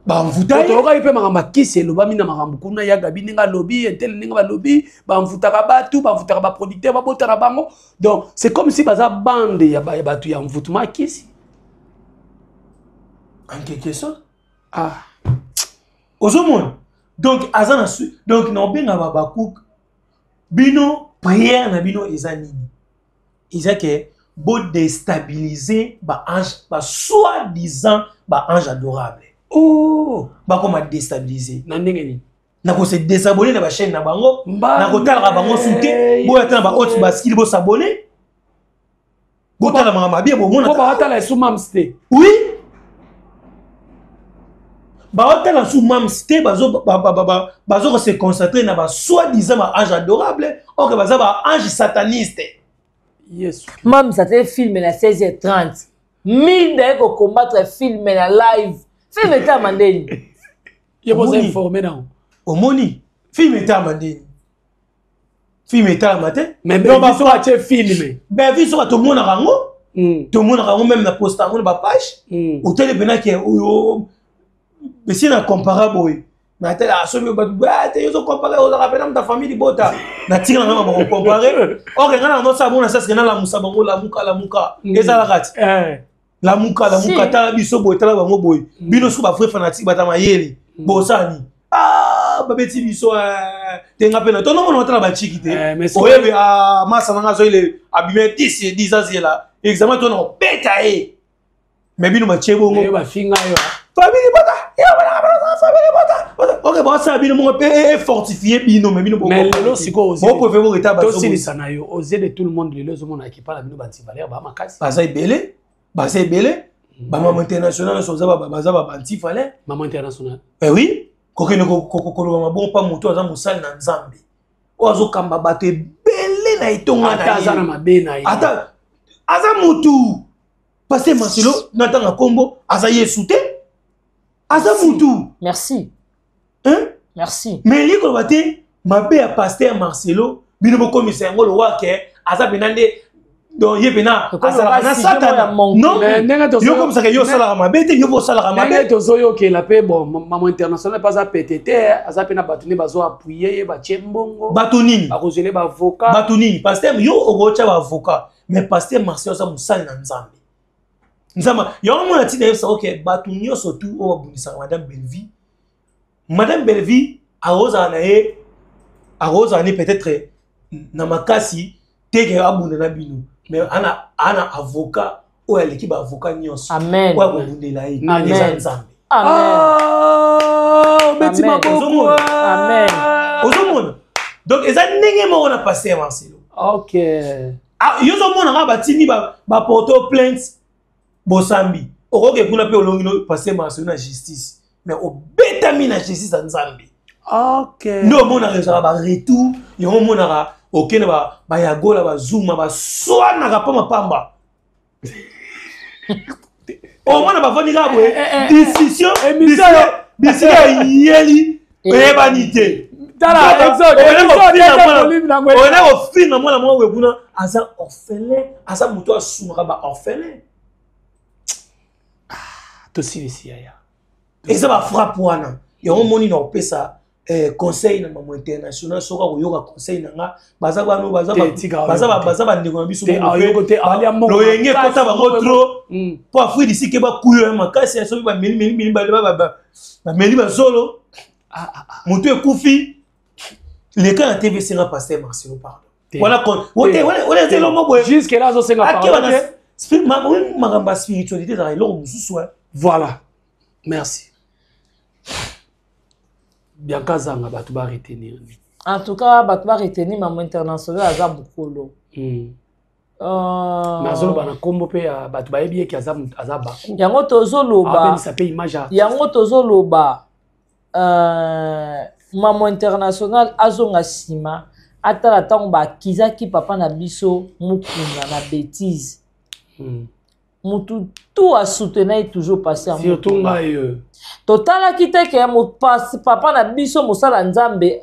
Bamvuta. Toyokaki mpe makambo ya kisi elobami na makambo kuna ya Gabi, ndenge alobi entele, ndenge balobi bamvutaka bato, bamvutaka baproducteur, babotana bango. Donc c'est comme si baza bande ya bato ya envoûtement ya kisi. En quelque sorte. Ah. Ozomona, donc aza na su. Donc na obenga babacook bino, prière na bino eza nini? Eza ke bodéstabiliser baange, basoi-disant baange adorable. Oh. Bakoma déstabiliser. Na ndenge nini? Na kose désabonner na bachaîne na bango, na kotalaka bango su te. Boya ta na bahaute bascule, bosabonner, botala makambo mabe bomona. Po baotala esu mams te. Oui, baotala su mams te, bazo kose concentrer na basoi-disant baange adorable, or baza baange sataniste. Yesu. Mams atali film na 16h30, Milda ye kocombattre film na live. Film etama ndeni? Ye boza informé nango. Omoni film etama ndeni? Film etalama te. Mais biso atie film. Ben biso bato tomonaka yango, tomonaka yango même na poste yango na bapage. Otali mpena ke oyo esi na compara boye, mais atala soki bato te, yo ozocompare, ozalaka mpena moto ya famille libota. Natika na nga makambo kocompare. Ok, nga na nosala bongo na saske nalamusa bango. Lamuka, lamuka, ezalaka ti lamuka, lamuka. Tala biso boye, tala bango boye. Bino soki bavrai fanatique, bata mayele, bosala nini? Ah, babeti biso te. Nga mpe na tonomona otala bachiki te. Oyebi masa nanga azoile abime 10 10, azela examen to na obeta ye. Mais bino batie bongo. Bafinga yo. Famille bota, famille bota. Ok, basala bino moko mpe efortifie bino, mais bino Mais lelo sikoyo bopréféré boketa. Tosilisa na yo aux yeux de tout le monde. Lelo ozomona ekipa na bino bantivaleur baa makasi. Baza ebele, baza ebele. Bamama international nyonso baza babantifale. Mama international. Eh oui, kokende koloba mabongo mpa moto aza mosali na Nzambe oyo azokamba bato ebele na etonga. Ata aza na mabe na ye. Ata aza motu, pasteur Marcelo, natanga nkombo, aza Yesu te, aza mutu. Merci. Hein? Merci. Mais elingi koloba te mabe ya pasteur Marcelo, bino bokomisa yango lowa ke aza mpena nde, donc ye mpena azalaka na Satana. Non, yo komisaka yo osalaka mabe te, yo mpo osalaka mabe. Ndenge tozoyokela mpe, bon, mama international mpe aza pete te, aza mpe na bato nde bazo appuyer ye, batie mbongo. Bato nini? Bakozwele baavocat. Bato nini? Pasteur, yo okotya baavocat, mais pasteur Marcelo aza mosali na Nzambe. Nzambe yango mona ntina yebisa. Ok, bato nyonso tu oyo babundisaka madame Bellevie, madame Bellevie akozala na ye, akozala ne peut-être na makasi te ke abunda na bino, mais ana avocat oyo aleki baavocat nyonso oyo akobundela ye, eza Nzambe. Obeti maboko. Ozomona, donc eza ndenge moko na pasteur Marcelo. Yo ozomona kaka batindi baporte plainte, bosambi, okoke kuna mpe olongi no pasteur Marcelo na justice, mais obetami na justice ya Nzambe. Nde omonaka ezalaka baretour yango, omonaka okende bayagola, bazuma, baswanaka pamba pamba. Omona bavandi kaka boye, décision bisika eyeli oyebani te. Oyena kofinga mwana moko boye kuna, aza orphelin, aza moto asungaka baorphelin. Tosilisi yaya. Eza bafrappe wana yango omoni na kopesa conseil na mamo international. Soki akoyoka conseil na nga, baza bano, baza bandeko na biso, loyenge ekota bango trop mpo Afrique d'ici ke bakuyo ya makasi. Soki bameli bameli bazolo, moto ekufi, leka na TV, senga pasteur Marcelo pardon. Wana eza elongo boye. Jusque là azosenga pardon. Makambo ya spiritualité ezalaka eloko mosusu. Voilà, merci Bianca Zanga. Bato baretenir nini? En tout cas, bato baretenir, Mama International aza mokolo. Mais azoloba na nkombo mpe ya bato bayebi eke aza baku. Yango tozoloba. Abebisa mpe image ya Yango tozoloba, Mama International azonga nsima, atala ntango bakizaki papa na biso Mokuna na bétise. Mutu tu asoutenait ye toujours passé. Surtout ngai. Totalaki te ke papa na biso mosala Nzambe,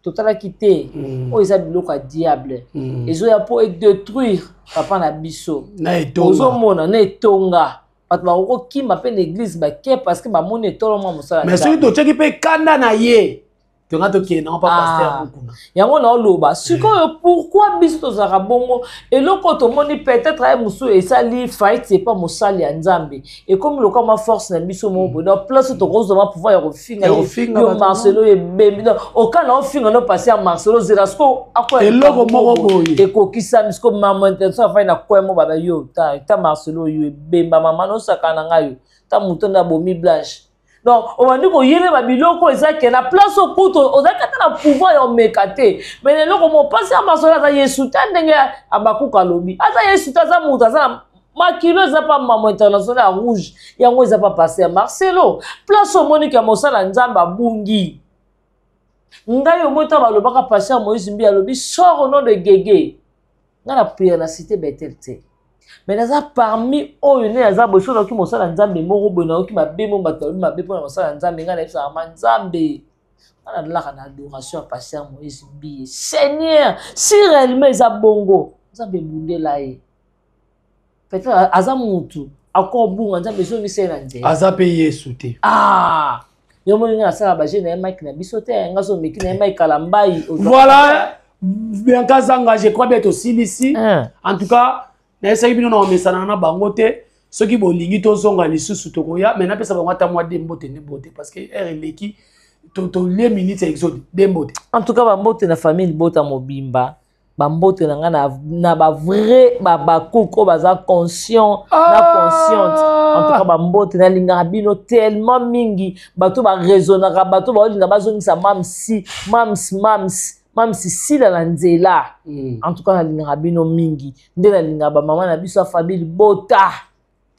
totalaki te. Oyo eza biloko ya diable, ezoya mpo edétruire papa na biso. Na etonga. Ozomona na etonga, bato bakokokima mpe na église bake parce que bamoni etoloma mosala. Mais soki totiaki mpe kanda na ye, tonga tokende nango pa pasteur Mokuna. Yango naoloba sikoyo, pourquoi biso tozalaka bongo? Eloko oyo tomoni, peut-être aye mosusu esali faillite epa mosali ya Nzambe, ekomi lokola mwa force na biso moko boye. Donc place oyo tokozwa ma pouvoir ya kofinga Ya ye, kofinga yo bato. Marcelo ebembi. Donc okana ofinga no pasi ya Marcelo, zela siko akoya. Eloko moko boye. Ekokisami siko. Mama Intention afai na kwemo baba yo ta ta Marcelo oyo ebemba, mama nosaka na ngai yo ta moto nde abomi Blanche. Donc obandi koyelema biloko eza ke na place okuta ozalaki ata na pouvoir ya omeka te. Mais na eloko mo mpasi ya Masolo, aza Yesu te. Ndenge Abakuka alobi, aza Yesu te, aza moto, aza na makilo. Eza pa Mamo International ya rouge, yango eza pa passe ya Marcelo. Place omoniki ya mosala Nzambe abungi ngai, omoi ntango balobaka pasteur Moïse Mbi alobi sort au nom de Gege, ngai na prière na cité Betel te, mais naza parmi oyo nde naza boye. Soki nayoki mosala Nzambe moko boye, nayoki mabe mo, bato balobi mabe mpona mosala Nzambe, ngai nayebisaka ma Nzambe, ngai nalalaka na adoration ya pasteur Moïse Mbiye: Seigneur, si réellement eza bongo, Nzambe ebundela ye. Peut-être aza mutu akobunga, Nzambe ezongisa ye na nzela. Aza mpe Yesu te. Ah, yo moni ngai nasala baje na ye mike na biso te, ngai so omeki na ye mike Kalambai. Voilà, Bianca Zanga, je crois bien tosilisi. En tout cas, nayesaki bino na komesana na bango te. Soki bolingi tozonga lisusu, tokoya. Mais napesa bango ata mwa de mbote nde mbote, parce que heure eleki, tolie minute ya exode de mbote. En tout cas, bambote na famille libota mobimba, bambote na ngai na bavrai babakuku oyo baza conscient na consciente. En tout cas, bambote, nalingaka bino tellement mingi. Bato baraisonnaka, bato baolinga bazongisa mamsi mams mams mamsi sila na nzela. En tout cas, nalingaka bino mingi. Nde nalingaka bamama na biso ya famille libota,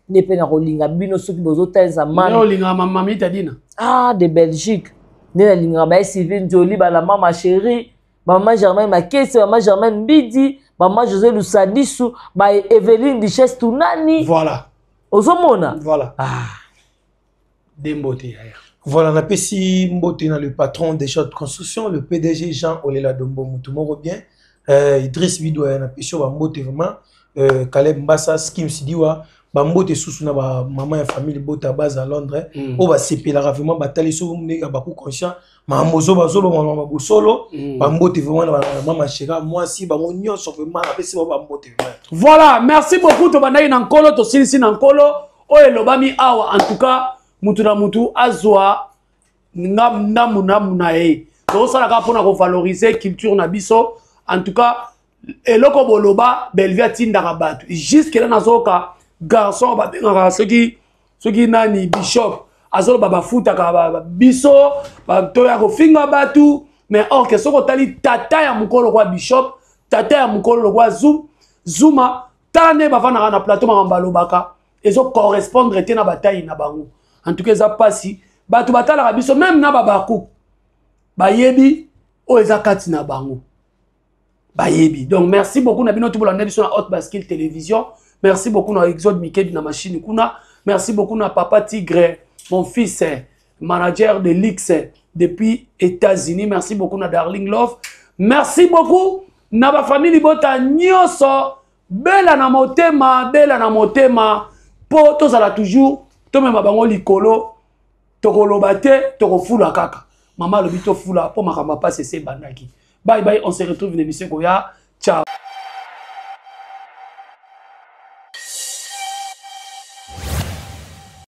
nde mpe na kolinga bino soki bozotalisa mami. Olingaka mama Tadina. Ah, de Belgique, nde nalingaka baye Sylvie Nzoli, bala mama chérie, mama Germaine Makesi, mama Germaine Mbidi, mama José Lusadisu, ba Eveline Duchesse Tunani. Voilà. Ozomona. Voilà. Ah. De mbote yaya. Voilà, napesi mbote na le patron des champs de construction, le PDG Jean Olela Dombo, mutu moko bien, Idriss Bidoya, napesi yo bambote vraiment, Caleb Mbassa, Skim Sidiwa, bambote susu na bamama ya famille bota base à Londres, oyo basepelaka vraiment, batali so ndenge baku conscient makambo ozo bazoloba makambo bosolo. Bambote vraiment na bamama shera mwasi, bango nyonso vraiment napesi bango bambote vraiment. Voilà, merci beaucoup. Tobandaki na Nkolo, tosilisi na Nkolo. Oyo elobami awa, en tout cas, mutu na mutu azwa ndambu ndambu na ye. Tozosala kaka mpona kovaloriser culture na biso. En tout cas, eloko boloba, Bellevue atindaka bato jusque là. Nazoyoka garçon babengaka soki nani, Bishop, azoloba bafutaka biso toya kofinga bato. Mais or ke soki otali tata ya mokolo lokwa Bishop, tata ya mokolo lokwa Zuma, tala nde bavandaka na plateau, makambo balobaka ezocorrespondre te na bataille na bango. En tout cas, eza mpasi. Bato batalaka biso, même na babaku bayebi oyo eza kati na bango, bayebi. Donc merci beaucoup na bino tobolanda biso na Haute Bascule Télévision. Merci beaucoup na Exode Mikebi na machine kuna. Merci beaucoup na Papa Tigre, mon fils, manager de l'X depuis États-Unis. Merci beaucoup na Darling Love. Merci beaucoup na bafamille libota nyonso. Bela na motema, bela na motema, mpo tozala toujours tomema bango likolo. Tokoloba te, tokofula kaka. Mama alobi tofula mpo makambo apasi ese ebandaki. Bye bye, on se retrouve na émission koya. Ciao.